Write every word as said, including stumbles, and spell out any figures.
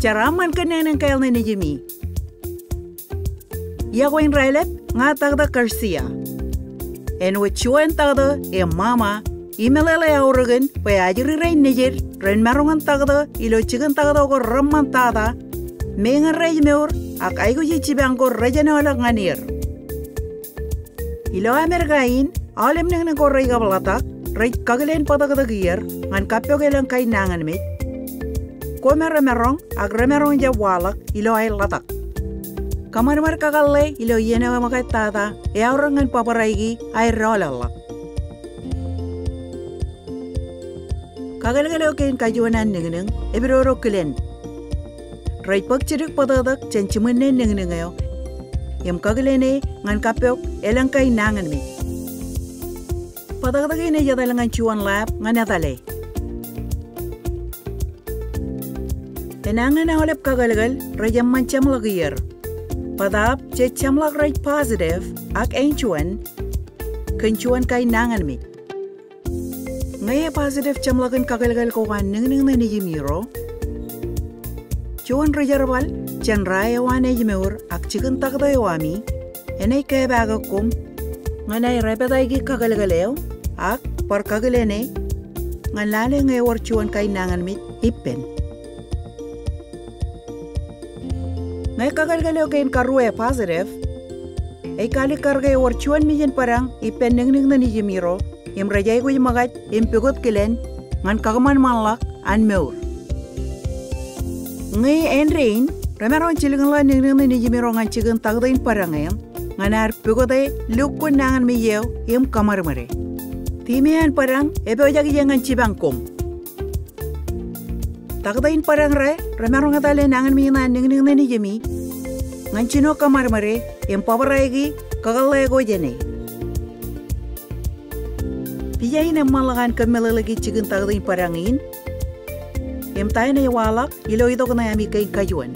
Jar aṃ ṃan kōnnōñnōñ kāāl ṇe nejimi. Iọkwe in raelep, ña taktō Garcia. Āinwōt juon taktō im ṃaṃa, imeḷeḷe aorōkin bwe ajri rein nejid ren maroñ in taktō ilo jikin taktō ko reṃṃan tata, meñe rej mour, ak aikuji jipañ ko rejenolọk ñan er. Ilo Amerika in, aolep niñniñ ko rej kab ḷotak, rej kakilen bōtōktōk ier ñan kappok elōñ kain nañinmej ko me remaroñ ak remaroñ jab waḷọk ilo aer ḷotak. Kōṃadṃōd kakōḷḷe ilo iien eo eṃōkaj tata eaorōk ñan bōbraiki aer doḷọḷọk. Kakōlkōl eo kein kajuon an niñniñ epidodo kilen. Rej bōk jidik bōtōktōk jān jiṃwin niñniñ eo im kakilene ñan kappok elōñ kain nañinmej. Bōtōktōk in ej etal ñan juon lab ñan etale. Enañin aolep kakōlkōl rej eṃṃan jeṃḷọk ier. Bōtaab jej jeṃḷọk rej positive ak āinjuon kōn juon kain nañinmej. Ñe e positive jeṃḷọkin kakōlkōl ko an niñniñ ṇe nejimiro, juon ri-jerbal jān ra eo an ājmour ak jikin taktō eo ami enaaj kepaak koṃ ñan aer epataiki kakōlkōl eo ak bar kakilene ñan lale ñe ewōr juon kain nañinmej ippān. Ñe kakōlkōl eo kein karuo e positive, ej kaalikkar ke ewōr juon mejān bōdañ ippān niñniñ ṇe nejimiro im rej aikuj ṃōkaj im pukot kilen ñan kakōṃanṃanḷọk an mour. Ñe āindein, remaroñ jilkinḷọk niñniñ ṇe nejimiro ñan jikin taktō in bōdañ eṇ ñan aer pukote lukkuun nañinmej eo im kōṃadṃōde. Team eo an bōdañ epojak ie ñan jipañ koṃ. Taktō in bōdañ re remaroñ etale nañinmej ṇe an niñniñ ṇe nejimi ñan jino kōṃadṃōde im bōbraiki kakōḷḷe ko jāne. Pija in eṃṃanḷọk an kōmmeḷeḷeiki jikin taktō in bōdañ in im ta eṇ ej waḷọk ilo itok ṇe ami kein kajuon.